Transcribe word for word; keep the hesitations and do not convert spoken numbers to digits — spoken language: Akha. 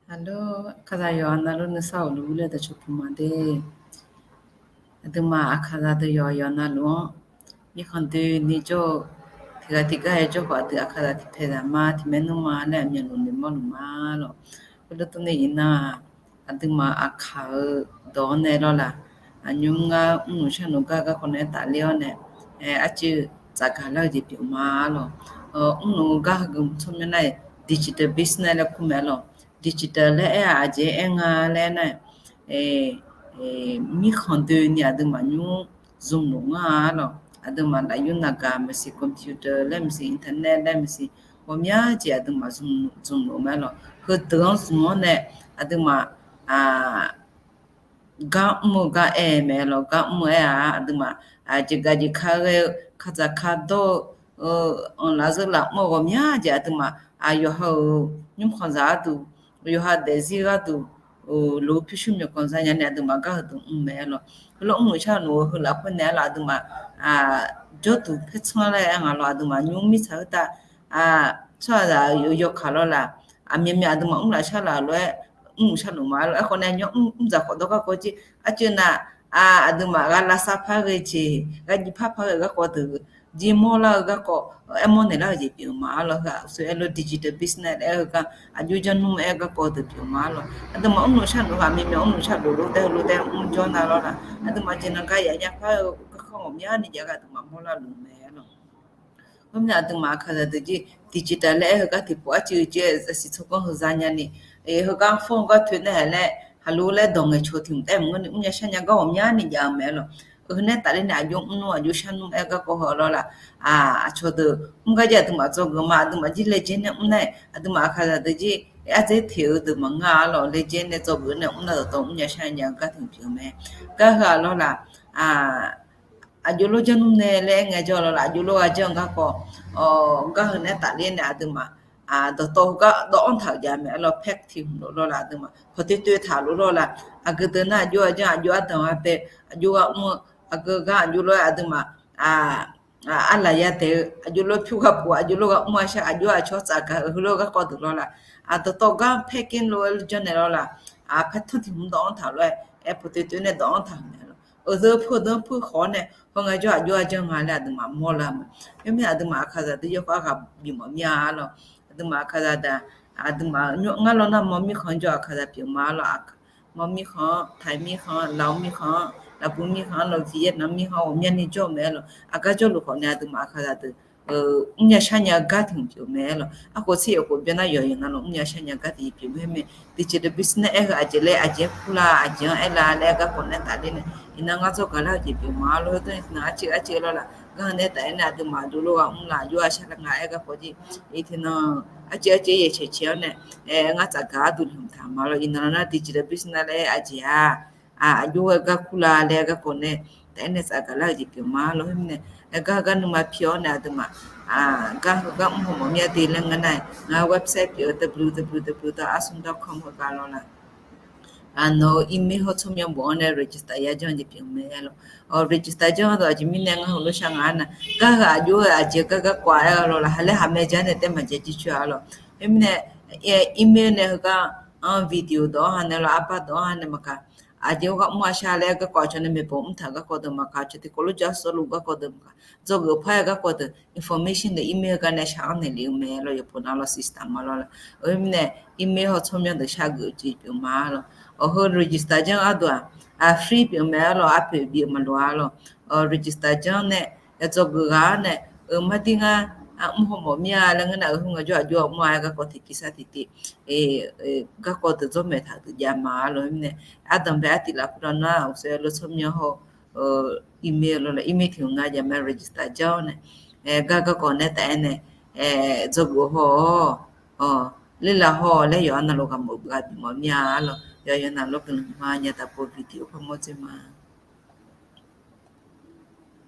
Aqlor, aqkaqzaq yawqha navluf nuisar-euq luf laer dawqcawq puq ma de. Aqduimaf aqkaqzaq deuq yawqha yawqha navluf-anr, mirkhanq doeni jawr-eu, tiq ghaq tiq gar-aer jawr khawf, aqdui aqkaqzaq tiqpaeq zaq ma, tiq maernmr ma laer aqmyanluf noeqmawr luf ma lawq. Khoerlof durni iqnan-aq, aqduimaf aqkaq-eu dawq-anr nae lawr laq, aqnymr ngar mrluf sharluf gar garkawv nae tafler-awr nae, arcuiv tsafgaq lar-eu jeq pyeuf ma lawq. Mrluf-eu gar heugeuf tsawrmyanr nar-aq, digital business laer kur mae lawq. Digital laer aer-aq, aqjeq aer nga laer nar-aq, mirkhanq doeni aqduimaf nymr zmqluf ngar-a lawq. Aqduimaf lafyur navgaq maqsiq, computer laer maqsiq, internet laer maqsiq, ghawqmya jeq aqduimaf zmqluf mae lawq. Heudeuq-anr zmq-awr nae aqduimaf gar mr-eu gar aer mae lawq. Gar mr-eu aer-aq, aqduimaf jeqgaq jeqka ghae-eu, kadzaq kadawr-eu, anqlaf zeur laf mr-eu ghawqmya jeq aqduimaf yawqha-euq nymrkhanqzaq gharduq, yawqha daefzir gharduq, loq pyurshuir myawqganq zanya ni aqduimaf gar heudeuq mr mae lawq. Heulof mrluf sharluf-eu heu lafkhoer naeq-aer lawq, aqduimaf jawrduq paertsanr laer aer nga lawq, aqduimaf nymr mirtsaq khoertav tsawrhaqzaq-euq yawkaq lawr laq, aqmyanmyan aqduimaf mrlaf sharlaf lof-aer mrluf sharluf ma lawq. Aerkhawf nae nymr mr dzaq khawf dawr garkawv jir arcuiv nar, aqduimaf ghaq lavsav par ghae jeq, ghaq jir par par ghae-eu garkawv deuq jir mawrlar-eu garkawv, aermawr naeqlar-eu jeq pyeuf-eu ma lawq. Heu-aq uqshoe aer lof digital business laer aer-eu gar, aqjox janr nmr aer garkawv deuq pyeuf-eu ma lawq. Aqduimaf mrluf sharluf ghaq myav myav mrluf sharluf lof dae lof dae mr jawr nar lawr laq, aqduimaf jeq nan gar yaf nya par-eu garkawv ghawqmyani jav gar aqduimaf mawrlar luf mae lawq. Khoermirnae aqduimaf aqkaqzaq deuq jir digital laer aer-eu gar tiqpov arcuiv jeq zaqsiq tsawrganr heu zanya ni, heugar phone gar toeq nae haq laer haqlo laer dawq ngaeqcawq tiq mq taef mq ngeur ni mrnya sharnya gar ghawqmyani jav-eu mae lawq. Heu nae tafler nae aqjox mrnmr aqjox sharnmr aer garkawv heu lawr laq, aqcawq deuq mr gar jir aqduimaf dzawgeuf ma, aqduimaf jir laejae nae mr nar-aq, aqduimaf aqkaqzaq deuq jir ardzaer teq-eu deuq maqngeur-a lawq. Laejae nae dzawgeuf nae mr nar dawqtawv mrnya sharnya-eu gar tiq mq pyeuf-eu mae. Gar heu-aq lawr laq, aqjox lof janr nmr nae laer aer ngae jawr lawr laq, aqjox lof ghaq janr-eu garkawv, gar heu nae tafler nae aqduimaf dawqtawv heugar dawv-anr taq-euq jav mae lawq. Pack tiq hmq lof lawr laq, aqduimaf pawqtoe toe taq lof lawr laq, aqgeu deuq nar aqjox ghaq janr, aqjox ardanq ghaq bae, aqjox ghaq mr-eu, aqgeu gar aqjox lof-aer aqduimaf arlaq yadaeq-eu, aqjox lof pyur ghaq pov, aqjox lof ghaq mr-a shar, aqjox aqcawq tsafgaq-eu heulof garkawv deuq lawr laq, dawqtawv gar pack in lof-aer janr naeq lawr laq, pack tanr tiq hmq dawv-anr taq lof-aer, aer pawqtoe toe nae dawv-anr taq-euq mae lawq. Euq deuq pur deuq pur khawf-awr nae hawr ngae jawr aqjox ghaq janr nga laer aqduimaf mawrlar mae. Khoermirnae aqduimaf aqkaqzaq deuq yawkhav ghaq bif mawf mir-a lawq. Aqduimaf aqkaqzaq deuq, aqduimaf ngar lawr nar mawr mirkhanq jawr aqkaqzaq pyeuf ma lawq. Mawr mirkhanq-anr, Taiq mirkhanq-anr, Laos mirkhanq-anr, Laqbu mirkhanq-anr lawq, Vietnam mirkhanq-anr ghawqmyani jawr-eu mae lawq. Aqgar jawrluf khawf nae aqduimaf aqkaqzaq deuq mrnya sharnya gar tiq hmq pyeuf mae lawq. Aerkhawf tser yaef khof byan nar yawqha yawqha navluf mrnya sharnya gar tiq pyeuf mae. Khoermirnae digital business aer heu aqjeq laer aqjeq-anr kurlar aqjeq-anr aerlar laer aer garkawv nae tafler nae iqnan ngar dzawgeuf lar-eu jeq pyeuf ma lawq. Heu dawr-ir tiqnan arcuiv arcuiv lawr laq, gar heu nae tafler nae aqduimaf aqjox lof ghaq mr laf, aqjox ghaq shar lar nga aer garkawv jir, iq tiqnan arcuiv arcuiv yaeq caeq caeq-awr nae, ngar tsafgaq arduq lmq taq ma lawq. Iqnan nar digital business laer aer aqjeq-aq, aqjox-aer gar kurlar laer garkawv nae tafler nae tsafgaq lar-eu jeq pyeuf ma lawq. Khoermirnae gar gar nuima pi-awr nae aqduimaf gar heugar mr haw mawf mir-a de laer ngeur nar-aq, ngar website pyeuf-eu www dot arsum dot com heugar lawr laq. Nawq-eu email hawr tsawrmyanr bof-anr nae register ya janr jeq pyeuf mae lawq. Register janr-eu dawq aqjeq mirnae ngar heulof shar nga nar, gar heu aqjox-eu aqjeq gar garkawv-a aer-a lawq laq, ha laer haq mae ja nae taef maqja jircoer-a lawq. Khoermirnae email nae heugar-anr video dawq-anr ha nae lawr, arbar dawq-anr ha nae maqkaq, aqjeq heugar mr-a shar laer garkawv aqcawq nae maeqbawq mr taq garkawv deuq maqkaq, aqcawq tiqkawv lof ja sawr luf garkawv deuq maqkaq, dzawgeuf par-aer garkawv deuq information deuq email heugar nae shar-anr naeq lef-eu mae lawq. Yawqpov nav lawr system ma lawr laq. Khoermirnae email hawr tsawrmyanr deuq shargeuf-eu jeq pyeuf ma lawq. Awq heu register janr-eu arduq-aq, free pyeuf mae-a lawq, arpoeq bif-eu maqloq-a lawq. Register janr nae yadzawgeuf ghaq-anr nae, euq mardir ngar mr haw mawf mir-a laer ngeur nar, euq heu ngae jawr aqjox-a mr-a aer garkawv tiqtiv sar tiqtiv garkawv deuq dzawrmaeq taq deuq jav ma lawq. Khoermirnae ardanq bae artiv lafkhoer lawr nar, uqshoe lof tsawrmyanr hawr email lawr laq, email tiq hmq nga jav mae register janr-awr nae, gar garkawv nae taf-aer nae dzawgeuf haw-awq, ler laf haw-awq laer yawqha navluf ghawqmya bif mawf mir-a lawq. Yawqha yawqha navluf guiqlanq ma nya taq pov video par mawr dzoer ma.